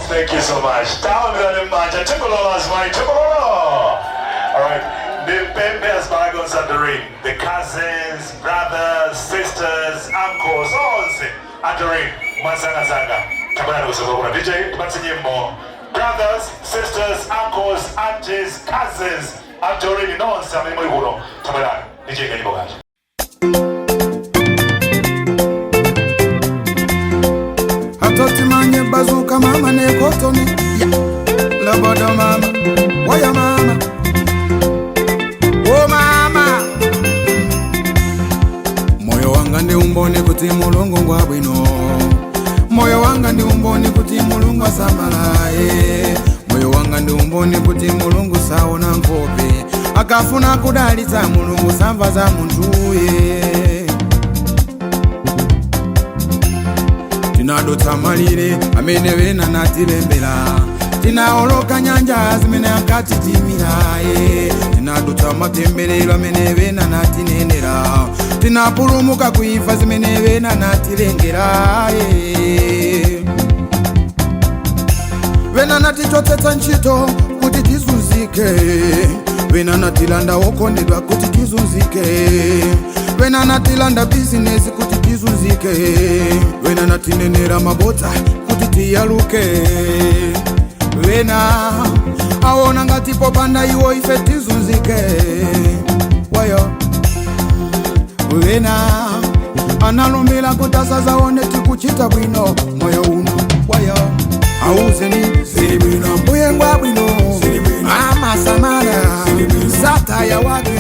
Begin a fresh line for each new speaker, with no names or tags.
Thank you so much. Taomberani m'manja. Tokololo azimayi, tokololo. All right. Ndipemphe azibale at the ring. The cousins, brothers, sisters, uncles, onse at the ring. Mwamsangamsanga. Tabwerani kutsogolo. DJ, tipatse nyimbo. Brothers, sisters, uncles, aunties, cousins, at the ring nonse amene muli kuno. Tabwerani. DJ, kanyimbo kacha.
Atotimanye bazuka mama ne kotoni ya lobodo mama waya mama oh mama moyo wanga ndi umboni kuti Mulungu ngwabwino, moyo wanga ndi umboni kuti Mulungu asamalaye, moyo wanga ndi umboni kuti Mulungu saona nkhope, akafuna kudalitsa Mulungu samva za munthuye. Tinadutsa malire amene wena natilembera, tinaoloka nyanja zimene ankatitimiraye, tinadutsa matemberero amene wena natinenera, tinapulumuka kuimfa zimene wena natilengeraye. Wena natichotsetsa ntchito kuti tizunzike, wena natilanda wokondedwa kuti tizunzike, wena natilanda bizinesi kuti tizunzike, wena natinenera mabodza kuti tiyaluke, wena aona ngati popanda iwo ife tizunzike wayo, wena analumbira kuti asazaone tikuchita bwino moyo uno wayo. Auzeni zili bwino, mbuye ngwa bwino, amasamala sataya wake.